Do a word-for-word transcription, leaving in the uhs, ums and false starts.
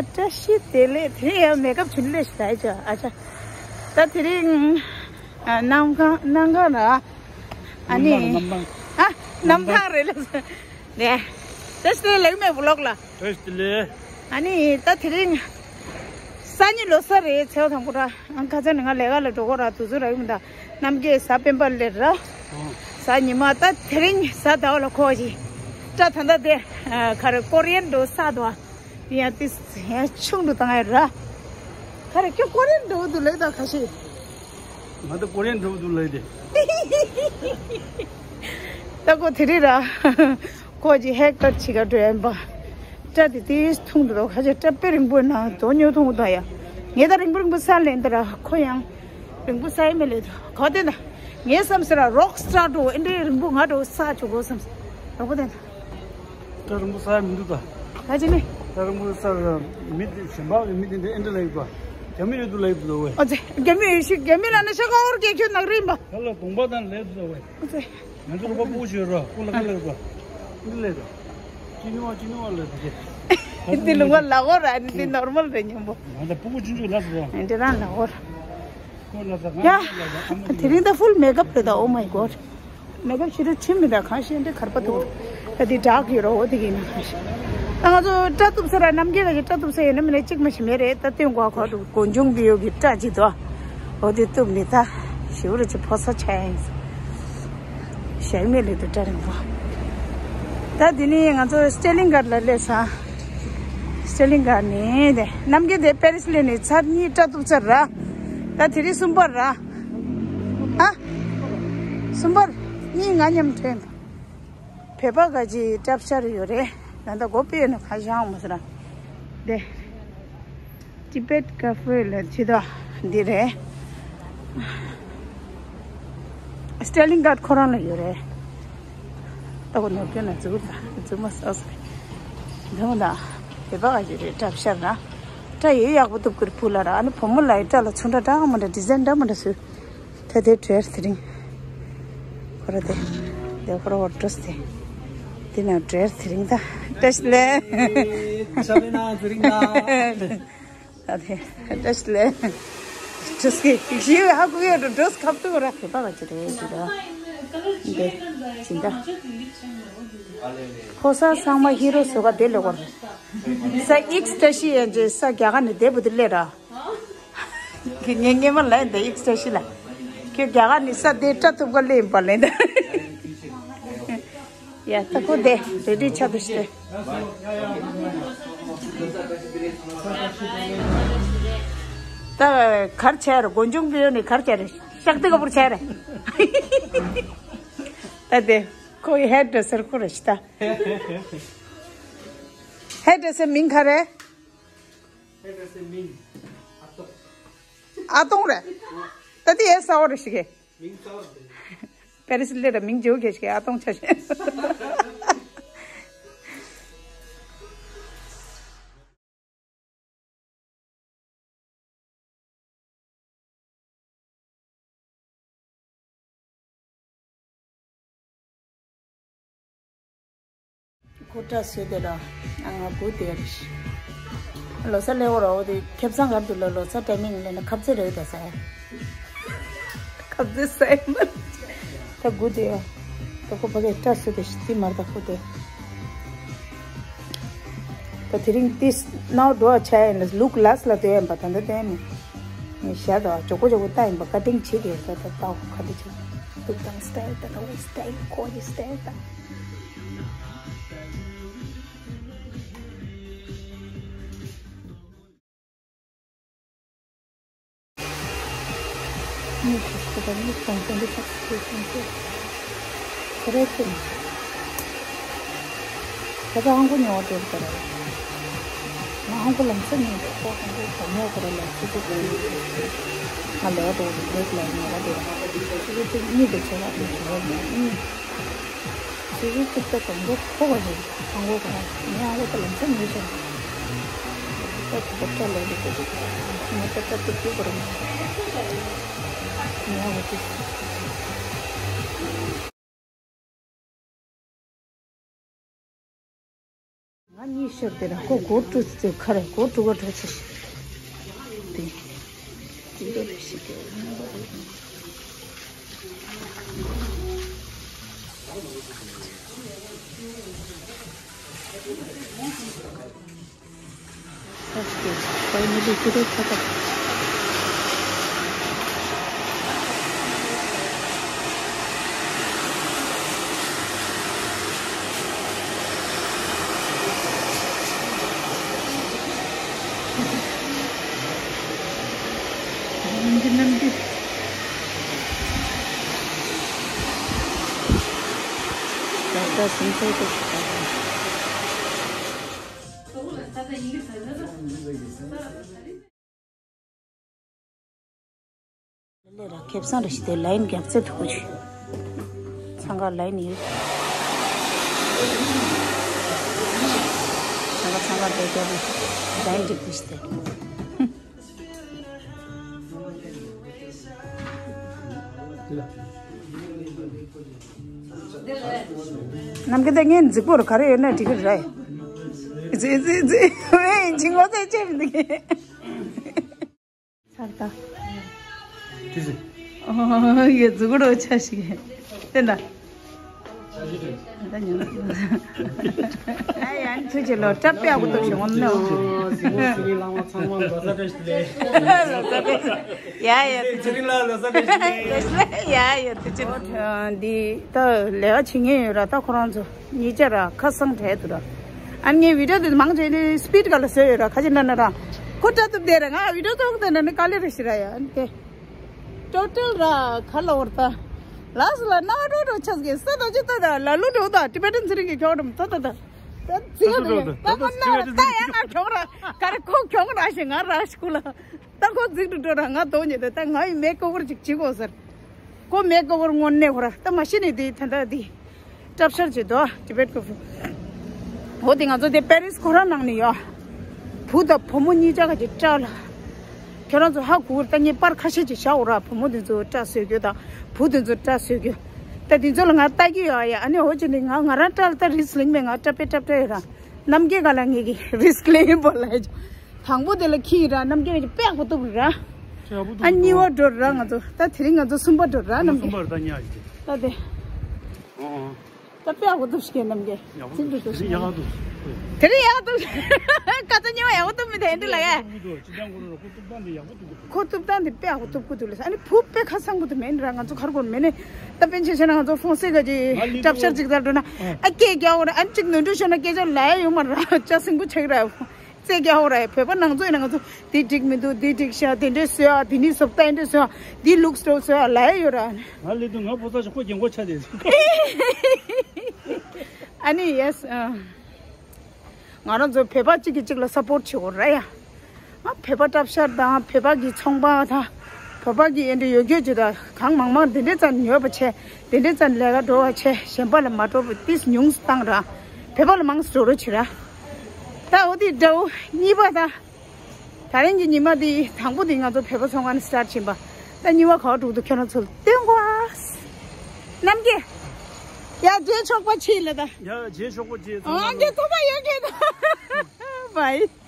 བཀྲ་ཤིས་བདེ་ལེགས། དེ་ཡང་མེ་ཀབ་བྱུང་ལེ་ཞིག་ལ་ཅོ་ཨ་ཅག་ད་དེ་རིང་ཨ་གནམ་གང་གནམ་གང་ལ་ཨ་ནི་གནམ་ཐང་། ཨ་གནམ་ཐང་རེད་ལ་ནས་བཀྲ་ཤིས་བདེ་ལེགས་མེ་བུ་ལོག་ལ། བཀྲ་ཤིས་བདེ་ལེགས། ཨ་ནི་ད་དེ་རིང་སང་ཉིན་ལོ་གསར་རེད། ཚེས་དང་པོ་ར། ཨང་ཁ་ཚ་ནི་ང་ལས་ཀ་ལ་འགྲོ་གོ་ར་དུས་ཚོད་རག་གི་མི་འདུག་རྣམ་རྒྱལ་གཟའ་སྤེན་པ་སླེབས་ར། གཟའ་ཉི་མ་ད་དེ་རིང་གཟའ་ཟླ་བ་ལ་ཁོ་ཅི་སྐྲ་ད་ད་དེ་ག་རེ་ཀོ་རི་ཡན་ཌར་ས་དོ། དེ་ཡང་དེ་ཡང་ཆུང་དུ་བཏང་ཡ་ར། ག་རེ་ཁྱོད་ཀོ་རི་ཡན་འགྲོ་འདུག་ལེ་ད་ཁ་ཤས། ང་ད་ཀོ་རི་ཡན་འགྲོ་འདུག་ལེ་དེ། ད་ཁོ་དེ་རེད་ར། ཁོ་ཅི་ཧེར་ཀཊ་བྱེད་ག་འགྲོ་ཡིན་པ། སྐྲ་དེ་དེ་ཐུང་དུ་རོ་ཁ་ཤས་སྐྲ་དཔེ་རིང་པོ་ན་དོ་ཉོ་ཐུང་དོ་ཡ། ངས་ད་རིང་པོ་རིང་པོ་ས་ལེན་ད་ར་ཁོ་ཡང་། རིང་པོ་ས་ཡི་མེད་ལེ་དོ་ག་དེ་ན། ངས་བསམ་ཟེར་ར་རོག་སི་ཊར་འགྲོ་ཨེ་འདྲའི་རིང་པོ་ང་འགྲོ་ས་ཆོག་གོ་བསམ། རོག་པོ་དེ་ན། ད་རིང་པོ་ས་ཡ་མི་འདུག་ད། ད་ཅི་ནི། ད་རིང་པོ་ས་ཡ་མི་དེ་གཞན་པ་གི་མི་དེ་འདྲ་ཨེ་འདྲ་ལེགས་པ། རྒྱ་མི་ཡོད་དུ་ལེགས་དུ་ལོ་བས། ཨོ་ཙེ་རྒྱ་མི་ཡོད་ཤི་རྒྱ་མི་ལ་ནི་ཤ་ཀ་ཧོར་གེ་ཁྱོད་ནག་རིམ་པ། ད་ལ་གདོང་པ་དང་ལེགས་དུ་ལོ་བས། ཨོ་ཙེ། ང་ཚོ་རོགས་པ་སྤུ་གུ་ཞིག་ཡོད་ར་སྤུ་ལ་ཀ་ལེགས་པ། ཨེ་འདྲ་ལེགས་དོ། ཅི་ནི་བ་ཅི་ནི་བ་ལ་དེ་གེ། འདི་ལུང་བ་ལ་གོ་ར་ནི་འདི་ནོར་མལ་རེད་སྙམ་པོ། ང་ད་སྤུ་གུ་ཆུང་ཆུང་ལ་སོ། འདི་རང་ལ་གོ་ར། ཁོ་ལ་ད་ང་ཡ། ལ་ད་ཨ་མ་དེ་རིང་ད་ཕུལ་མེ་ཀབ་རེད་ད། Oh my God། མེ་ཀབ་ཞིག་རེ་ཁྲིམས་མི་ད་གང་ཤེས་འདི་གར་པ་འདུག་ད་འདི་འདྲ་གི་རོ་འོ་དེ་གི་ནི་གང་ཤེས། ད་ང་ཚོ་སྐྲ་གཏུབ་ས་ར་རྣམ་རྒྱལ་ལ་གི་སྐྲ་གཏུབ་ས་ཡོད་ན་མིན་ན་གཅིག་མ་ཞིག་མེད་རེད། ད་སྟོན་གོ་ཁོ་འདུག་གོ་འབྱུང་བི་ཡོ་གི་སྐྲ་ཅིག་དོ། འོ་དེ་གཏུབ་ནི་ད་ཞིབ་རེ་ཅིག་ཕོ་ས་ཆ་ཡིན། ཞལ་མེད་ལས་དུ་སྐྲ་རིང་པོ། ད་འདི་ནི་ང་ཚོ་སི་ཊེ་ལིང་གྷ་ཊ་ལ་སླེབས་ས། སི་ཊེ་ལིང་གྷ་ཊ་ནི་དེ་རྣམ་རྒྱལ་དེ་པེ་རི་སི་སླེབས་ནས་ཚར་གཉིས་སྐྲ་གཏུབ་ཚར་ར། ད་དེ་རིང་གསུམ་པ་ར། ཨ། གསུམ་པ་གཉིས་ང་མཉམ་ཐོན། བོད་པ་ག་ཅིག་སྐྲ་བཞར་ཡོད་རེད། ད་ལྟ་སྒོ་ཕྱེ་ན་ཁ་བཞག་མ་ཟེར་ར། དེ། ཊི་བེཊ་ཀ་ཧྥེ་ལ་ཅི་ད་འདི་རེད། སི་ཊེ་ལིང་གྷ་ཊ་ཁོ་རང་ལ་ཡོད་རེད། ད་གོ་ནོར་སྐྱོན་ན་འཛུལ་ད་འཛུལ་མ་སོགས་རེད། འདི་མོ་ད་བོད་པ་ག་ཅིག་རེད་སྐྲ་བཞར་ན། སྐྲ་ཡོད་ཡག་པོ་གཏུབ་ཀྱི་རེད་ཕུ་ལ་ར། ཨ་ནི་བུ་མོ་ལ་ཡི་སྐྲ་ལ་ཚོན་ཁྲ་འདྲ་མི་འདྲ་ཌི་ཛའིན་འདྲ་མི་འདྲ་བཟོས། ད་དེ་བྲེར་དེ་རིང་། ཁོ་ར་དེ། དེ་ཁོ་ར་འོ་ཌི་རེ་སི་དེ། དེ་ན་བྲེར་དེ་རིང་ད། བཀྲ་ཤིས་བདེ་ལེགས། ཤ་བའི་ནང་དེ་རིང་ད། ད་དེ་བཀྲ་ཤིས་བདེ་ལེགས། འགྲོས་ཀྱི་ཞི་བའི་ཧ་གོ་ཡོད་འགྲོ་འགྲོས་ཁབ་ཏུ་ར་ཁེ་པ་ག་ཅི་རེད་ཅི་ར། འདི་ཅི་འདྲ། ཕོ་ས་ཚང་མ་ཧི་རོ་བཟོ་ག་དེ་ལེ་གོ་ར། ས་ཨིགས་བཀྲ་ཤིས་ཡན་ཅེ་ས་རྒྱ་ག་ནི་དེ་བུ་དེ་ལེ་ར། ངས་ངས་མ་ལབ་འདི་ཨིགས་བཀྲ་ཤིས་ལ། ཁྱོད་རྒྱ་གར་ནས་ས་དེ་སྐྲ་གཏུབ་ག་སླེབས་པ་ལེན་ད། ཡ་ད་ཁོ་དེ་རེ་ཌི་ཆགས་འདུག་ཤི། ད་གར་ཆེ་ར་དགོན་ཆུང་པིའོ་ནས་གར་ཆེ་ར་ཤག་ཏི་ག་པུར་ཆེ་ར། ད་དེ་ཁོ་ཡི་ཧེར་ཌི་རེ་སར་ཁོ་ར་ཤི་ད། ཧེར་ཌི་རེ་སར་མིང་ག་རེ། ཨ་སྟོང་རེད། ད་དེ་ཡས་ས་འོ་རེ་ཞིག་གེ། པེ་རི་སི་ལེ་ར་མིང་བརྗེ་བོ་གེ་ཞིག་གེ་ཨ་སྟོང་ཆ་ཞེ། ཁོ་སྐྲ་བཟོས་དེ་ལ་ང་སྒུག་བསྡད་རེད། ལོ་གསར་སླེབས་འོ་ར་འོ་དེ་ཁེ་བཟང་གར་འདུག་ལ་ལོ་གསར་ཊའི་མིང་སླེབས་ན་ཁ་རྩེ་རེད་ད་ཟེར། ཁ་རྩེ་ཟེར་མ། ད་སྒུག་བསྡད་ཡ། ད་ཁོ་ཕ་གིའི་སྐྲ་བཟོས་དེ་ཤི་དེ་མར་ད་ཁོ་དེ། ད་དེ་རིང་ཏིས་ནའོ་འགྲོ་བ་ཆ་ཡིན་ལ་ལུག་ལ་སི་ལ་སྡོད་ཡིན་པ་ད་ལྟ་བསྟན་མེད། ངས་ཞྭ་དང་ཇོ་ཀོ་ཇོ་ཀོ་ལྟ་ཡིན་པ་ཀ་ཏིང་བྱེད་དེ་ད་ད་ལྟ་ཁ་འདི་བྱེད། ལུག་དང་སི་ཊའིལ་ད་ད་འོ་སི་ཊའིལ་ཁོ་ཡི་སི་ཊའིལ་ད། གཉིས་ཤིག་ཁོ་པ་གཉིས་དང་དོན་དུ་ཆགས་སུ་ཁྱེད་ཀྱི་ཁོ་རེ་ཁྱེད་ནི། ཁོ་ཚོ་ཧང་གོ་ཉོ་བ་སྤྲོད་དགོས་རེད། ང་ཧང་གོ་ལམ་སེང་ཉོ་དགོས་ཁོ་ཧང་གོ་ག་ཉོ་ཁོ་རེ་ལ་ཆུ་ཚོད་ཁོ་ཡོད་ང་ལས་ཀ་འགྲོ་གི་འདུག་ལས་ཀ་ལས་ཉོ་བ་འགྲོ་ཆུ་ཚོད་གཅིག་གཉིས་དེ་ཆེ་བ་དེ་བྱེད་རོགས་གནང་གཉིས། ཆུ་ཚོད་གཅིག་ལྟར་དུ་མགོ་ཁོག་པ་རེད། ཨང་གོ་ག་ངའི་ཨང་གོ་ད་ལམ་སང་ཉོས་ཤག་ད་ད་ད་ལས་འདི་གོ་ང་ད་ད་ཏུ་ཏུ་གོ་ར་མ་ངའི་ཨང་གོ་ཏུ། ང་ ཨ་གཉིས་ཤོར་དེ་ར་ཁོ་སྒོ་དཀྲུགས་ཚེ་ཁ་རེ་སྒོ་དཀྲུག་ག་འགྲོ་ཚེ་ཤི། དེ་དེ་འདྲ་རེ་ཞིག་གི་ལས་ར་ཁེབས་སང་ར་ཞིག་དེ་ལའིན་རྒྱབ་རྩེ་ཐུག་གོ་ཆུ། ཚང་ག་ལའིན་ཡོད། ཚང་ག་ཚང་ག་དེ་རྒྱབ་ལའིན་འགྲིག་གི་ཞིག་དེ། ནམ་མཁའ་དེ་ངས་རྫིག་པོ་རུ་ག་རེ་ཡོད་ན་འགྲིག་གི་རེད། རྫི་རྫི་རྫི་ཝེ་ཅིང་ངོ་ཚ་ཆེ་མི་འདུག་ཚར་ད། ཅི་ཟེར། ཨོ་ཡེ་རྫིག་པོ་རུ་ཆ་ཞིག་བསྟན་ད། ད་ཉོན། ཨ་ཡང་ཚུལ་གྱི་ལོ་སྐྲ་པེ་ཨ་གུ་ཏོ་ཞིག་འོང་ནོ། ཡ་ཡ། ཡ་ཡ། འདི་ད་ལས་ཀ་བྱེད་མཁན་ཡོད་ར། ད་ཁོ་རང་ཚོ་གཉིས་ཆ་ར་ཁ་སང་བྲལ་འདུག་ར། ཨ་ནི་ངས་བི་ཌིའོ་དེ་མང་ཆེ་ནི་སི་པིཌ་ག་ལ་བཟོས་ཡོད་ར། ཁ་ཅིག་འདྲ་ན་ར་ཁོ་སྐྲ་གཏུབ་བསྡད་ར། ང་བི་ཌིའོ་ཐོག་དེ་ན་ནི་དཀའ་ལས་རེ་ཞིག་ར་ཡ། ཨ་ནི་དེ་ཊོ་ཊལ་ར་ག་ལ་འོར་ད་ལ་སུ་ལ་ན་ཊོ་ཊོ་ཆགས་གི་ས་ད་ཅི་ད་ད་ལ་ལུ་འགྲོ་ད་ཊི་བེ་ཊན་ཚེ་རིང་གི་ཁྱོག་རམ་ད་ད་ད་ད་ཚིག་ད་ད་ད་ང་ན་ད་ཡ་ང་ཁྱོག་ར་ག་རེ་ཁོ་ཁྱོག་ར་ཞེ་ང་ར་ཤི་ཁུ་ལ། ད་ཁོ་རྫིག་ཏུ་འགྲོ་ར། ང་དོ་ཉེ་ད་ད་ང་ཡི་མེ་ཀོ་བར་ཅིག་བྱེད་དགོས་ཟེར། ཁོ་མེ་ཀོ་བར་དངོས་གནས་ཁོ་ར་ད་མ་ཤི་ནི་དེ་ད་ད་དེ་སྐྲ་བཞར་བྱེད་དོ་ཊི་བེཊ་ཀོ་ཧྥི། འོ་དེ་ང་ཚོ་དེ་པེ་རིས་ཁོ་རང་ནང་ནས་ཡོད། བུ་དང་བུ་མོ་གཉིས་ཆ་ག་ཅིག་སྐྲ་ལ། ཁྱོད་རང་ཚོ་ཧ་གོ་གི་རེད། ད་ངས་པར་ཁ་ཤས་ཅིག་བཞག་འོ་ར། བུ་མོ་དེ་ཚོ་སྐྲ་བཟོས་རྒྱུ་དང་བུ་དེ་ཚོ་སྐྲ་བཟོས་རྒྱུ། ད་དེ་ཚོ་ལ་ང་ལྟ་གི་ཡོད་ཡ། ཨ་ནི་འོ་ཅི་ནི་ང་ང་རང་སྐྲ་ལ་ད་རིས་ལིང་མེད། ང་སྐྲ་དཔེ་སྐྲ་སྐྲ་ཡོད་ར། རྣམ་རྒྱལ་ག་ལ་ངེད་ཀྱི་རིས་ལིང་པོ་ལ་ཡ། དང་པོ་དེ་ལ་ཁྱི་ར་རྣམ་རྒྱལ་གྱི་དཔེ་ཡག་པོ་གཏུབ་ར། ཨ་གཉིས་པ་འགྲོ་ར་ང་ཚོ། ད་དེ་རིང་ང་ཚོ་གསུམ་པ་འགྲོ་ར། རྣམ་རྒྱལ་གསུམ་པ་རེད། ད་ཉག་གཅིག་ད་དེ། ད་དཔེ་ཡག་པོ་གཏུབ་ཤིག་རྣམ་རྒྱལ། ཚིག་འདི་གཏུབ་ཤིག་དེ་རིང་ཡག་པོ་གཏུབ། ཁ་ཚ་གཉིས་པ་ཡག་པོ་གཏུབ་མི་དེ་འདི་ལ་ཡ། ཁོ་གཏུབ་སྟངས་དེ་དཔེ་ཡག་པོ་གཏུབ་ཀྱི་འདུག་ལ། ཨ་ནི་བུ་དཔེ་ཁ་སང་པོ་དེ་མེད་ར། ང་ཚོ་གར་གོར་མེད་ནས་ད་པན་ཆེ་ཆེ་ན་ང་ཚོ་ཧྥོང་སེ་ག་ཅིག་སྐྲ་བཞར་ཅིག་ཚར་འགྲོ་ན་ཨ་སྐད་རྒྱག་འོ་ར། ཨ་ནི་གཅིག་ནོར་འཁྲུལ་ཤོར་ན་སྐད་ཆ་ལབ་ཡ་ཡོད་མ་ར། ལྕགས་སྲིན་པོ་ཆགས་ར། རྩེད་རྒྱག་འོ་ར། བོད་པ་ནང་ཚོ་ཡིན་ན་ང་ཚོ་འདི་འགྲིག་མི་འདུག་འདི་འགྲིག་ཤག་འདི་འདྲས་བཟོས་ཨ། འདི་ནི་བཟོ་ལྟ་འདི་འདྲས་བཟོས་ཨ། འདི་ལུགས་སི་ཊོལ་བཟོས་ཨ་ལབ་ཡ་ཡོད་ར། ང་ལས་དུས་ང་ཕོ་ཚ་ཞིག་ཁོ་རྒན་གོག་ཆགས་བསྡད། ཨ་ནི་ཡེ་སི་ཨ། ང་རང་ཚོ་བོད་པ་གཅིག་གིས་གཅིག་ལ་སཔོར་ཊི་བྱེད་དགོས་རེད་ཡ། ང་བོད་པ་སྐྲ་བཞར་དང་བོད་པ་གི་ཚོང་པ་དང་བོད་པ་གི་ཨེ་འདྲ་ཡོད་རྒྱུ་ཅིག་དང་གང་མང་མང་དེ་འདྲས་ཙམ་ཉོས་པ་བྱས། དེ་འདྲས་ཙམ་ལས་ཀ་འགྲོ་བ་བྱས། གཞན་པ་ལ་མ་འགྲོ་བ་ཏིས་ཉུང་སུ་བཏང་ར། བོད་པ་ལ་མང་སུ་འགྲོ་རོགས་བྱེད་ར། ད་འོ་དེ་འདྲ་བོ་གཉིས་པ་ད། ད་རིང་གི་ཉི་མ་འདི་དང་པོ་འདི་ང་ཚོ་བོད་པ་ཚོང་ཁང་ནས་སི་ཊར་ཊི་ཕྱིན་པ། ད་གཉིས་པ་ག་པར་འགྲོ་གི་འདུག་ཁྱོད་རང་ཚོ་ལ་སྟོན་གོ་ཨ། རྣམ་རྒྱལ། ཡ་རྗེས་ཆོག་པ་ཕྱིན་ལ་ད། ཡ་རྗེས་ཆོག་པ་རྗེས་ཨ་ཚང་མ་རྒྱལ་ཐོབ་པ་ཡོད་གི་ད། བའི།